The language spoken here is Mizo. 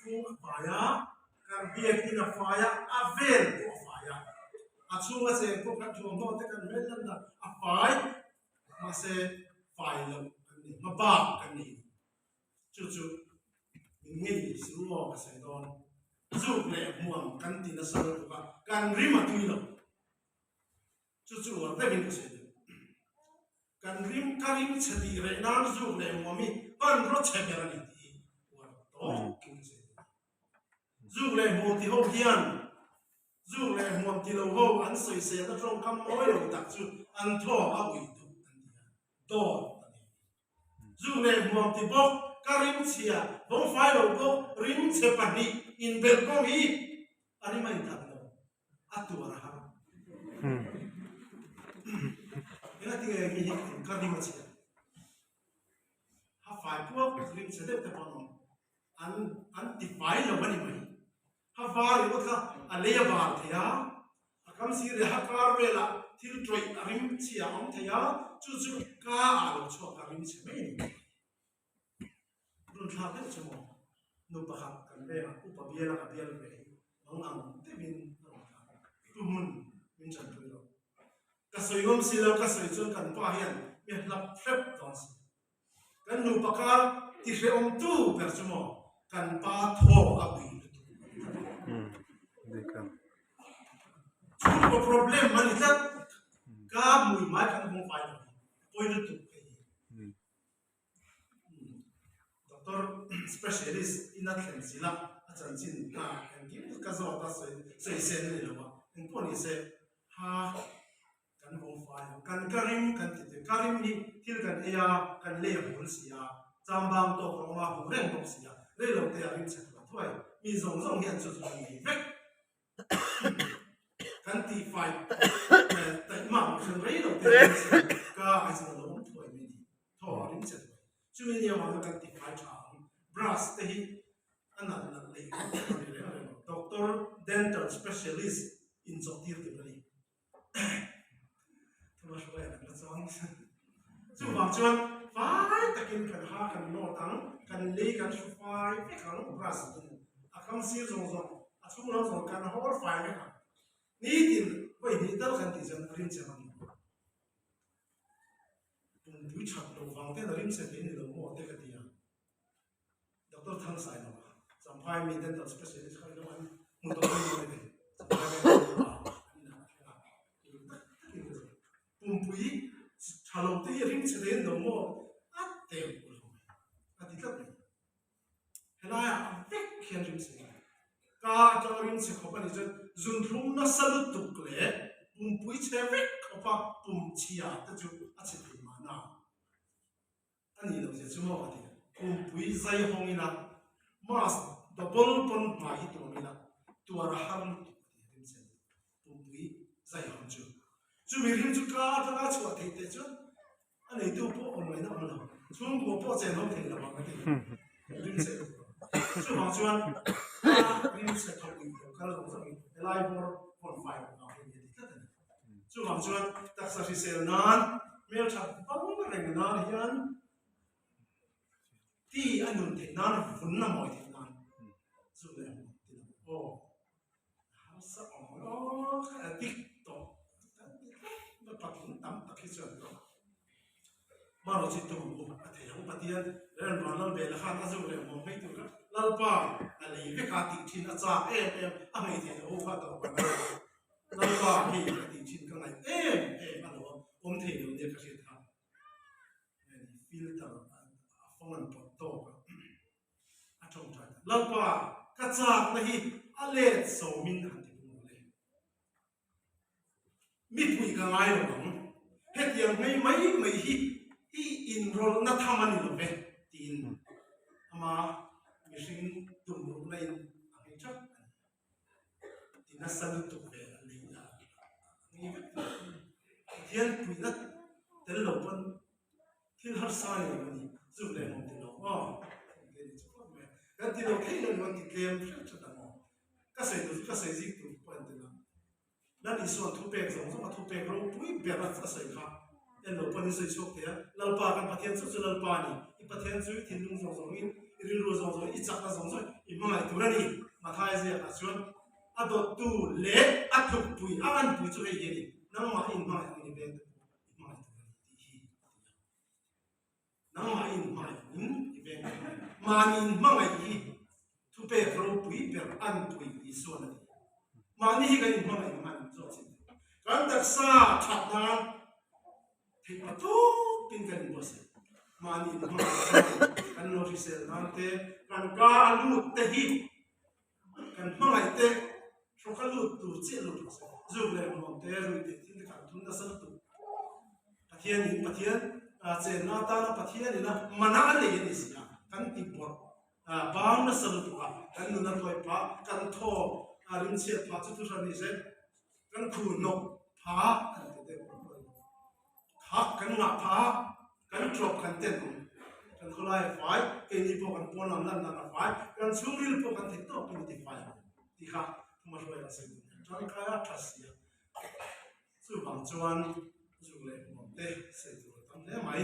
chhung a fai a, kan biakin a fai a, a vel pawh a fai a, a chhunga cheng pawh kan thuamhnaw te kan hmel lan dan a fai, mahse fai loh kan nei, hma bak kan nei. Chu chu min ngei su aw ka sawi dawn. Zuk leh hmuam kan ti nasa lutuk a, kan rim a tui lo. Chu chu uar deuhin ka sawi deuh. Kan rim ka rim chhe tih reh nan zuk leh hmuam hi hmanraw chhe ber a ni tih hi uar tawkin ka sawi deuh. Zuk leh hmuam ti ho hian zuk leh hmuam ti lo ho an sawiselna tawngkam mawi lo tak chu an thawk a ui duh an ti a, dawt a ni. Zuk leh hmuam ti bawk, ka rim chhia, vawngfai lo bawk, rim chhe pahnih inbelh kawng hi a rim a inthat lo, a tuar a har. Engati nge mi hi ka rim a chhia? Ha fai puak rim chhe deuh te pawh an awm. An an ti fai lo a ni mai. Ha var ringawt kha a lei a var thei a, a kam sir leh ha kar velah thil tawih a rim chhia a awm thei a, chu chu ka ah lo chhuak a rim chhe mai a ni. Run thlak deuh chu maw? Nu pakhat kan vengah upa bial a ka bial ve hi mang ang deuhin a rawn thlak a, tu hmun min tanpui lo. Ka sawi ngawm si lo, ka sawi chuan kan pa hian mi hlap hrep dawn si. Kan nupa kar ti hrehawm tu ber chu maw kan pa thaw a ui lutuk a ni tlat. Chhungkaw problem a ni tlat. Ka hmui hmai kan hmawng fai lo hi pawi lutuk hei hi. Doctor specialist in a thlen zil a, a chanchin a engkim ka zawt a sawi sen a ni lo a, engpawh ni se ha Kan vawng fai ang. Kan ka rim kan ti teh. Ka rim hi thil kan ei a, kan lei a hul si a, chambang tawk a awm a, huh reng bawk si a, rei lo te a rim chhe thuai thuai. Mi zawng zawng hian chu chu kan nei vek. Kan tih fai taih mah mah hran rei lo te a rim chhe ka ai chuan a lo awm thuai mai ni. Thaw a rim chhe thuai. Chumi nia vang chuan kan ti fai tha ang. Brush te hi a nalh nalh lei khawp a ni reng reng lo. Doctor dental specialist inzawh tir tur a ni. Chuvang chuan fai takin kan ha kan nawt ang, kan lei kan hru fai vek ang brush in a kam sir zawng zawng a chhung lam zawng kan hawl fai vek ang. Nitin vawi hnih tal kan tih chuan a rim che ang. Pumpui that loh vang ten a rim che thei ni lo maw te ka ti a. Doctor Thangsailova, Champhai mi dental specialist kha ilo an hmu tawh dawn maw ni? Champhai veng ah an inah a thleng a, tih tak takin ka zir. Pumpui tha lo te hi ring chhe thei an lo maw? A teu lo mai, a ti tlat mai. Helaiah a vek hian ring chhe a, ka atanga ring chhe khawp a nih chuan zunthlum nasa lutuk leh pumpui chhe vek khawpa pum chhia te chu a chhe thei mahna. A nih loh zia chu maw ka ti a, Pumpui zai hawng ila, mask double pawn hmai hi tuam ila, tuar a har lutuk a ti a rim chen Pumpui zai hawng chu. Chumi rim chu ka atanga chhuah theih teh chuan a neitu pawh awm ngaihna awm lo, chhungkua pawh chen hawng thei lo ang a ti rim chhe lutuk lo. Chuvang chuan ka rim chhe thawk ih lo kal zawng zawng in helai bawr pawn fai loh vang hian a ti tlat a ni. Chuvang chuan taksa hrisel nan hmelthat vang reng nan hian ti a nun theih nan vun a mawi theih nan chu leh ang ti lo aw harsa awm aw kha a dik tawh kan ti tlat na patling tam tak hi chuan Maro chi tum u a thei ang Pathian Ren Van Lal Bela khan a zuk leh hmuam mai tur kha Lalpa a lei vek a tih thin a chak em em a ngaih theih loh ho kha tawp a ngai a Lalpa hei a tih thin ka ngaih em em a lo awm thei lo nia ka hriat kha filter a fawng an pawt tawk a a tawngtai ta Lalpa ka chak na hi a let sawmin han ti pung le. Mipui ka ngai lo ang, hetiang hmei mai mai hi i inrawlhna tham a ni lo ve, tiin ama mihring tumruhna in a nghei thap a ni. Ti nasa lutuk ve a lei a nghei vek tawh. Pathian puihna tel lo pawn thil harsa ni lo a ni, zuk leh hlawm ti lo aw, kan ti lo thei lo ni kan ti tlem hret hret ang aw. Ka sawi tur chu ka sawi zik tur pawh en tel a. Lal Isua'n thupek zawng zawng a thupek ropui ber a sawi kha en lo pawn in sawi chhuak thei a. Lalpa kan Pathian chu chu Lalpa a ni. I Pathian chu i thinlung zawng zawngin, i I rilru zawng zawng, i chakna zawng zawng i hmangaih tur a ni. Mathaia ziakah chuan a dawttu leh a tlukpui, a anpui chu hei hi a ni, Nangmah i inhmangaih ang i veng te pawh i hmangaih tur a ni tih hi a ti a. Nangmah i inhmangaih angin i veng te pawh mahni inhmangaih hi thupek ropui ber anpui Isuan a ti. Mahni hi kan inhmangaih ang a ni zawk chin. Kan taksa that nan Theih pa tawpin kan inbuatsaih. Mahni inhmang chuan kan lo hrisel nan te, kan ka a lut te hi kan hmangaih te hrawk a lut tur chiah lut rawh se. Zuk leh hmuam te, rui teh thil te kan thun nasa lutuk. Pathian in Pathian chenna atana Pathian ina mana a nei a ni si a, kan ti bawrh bang nasa lutuk a, kan nun a tawi phah, kan thaw a rimchhiat phah chu thuhran ni se. Kan khu hnawk pha an ti deuh ang pawhin thak kan ngah pha a, kan ṭawp kan ten awm. Kan khawlai a fai, keini pawh kan pawn lam lan dan a fai, kan chhungril pawh kan theih tawpin a ti fai ang tih kha thuma hruai an sawi dun hian ṭangkai a ṭha si a. Chuvang chuan zuk leh hmuam te sawi tur a tam hle mai.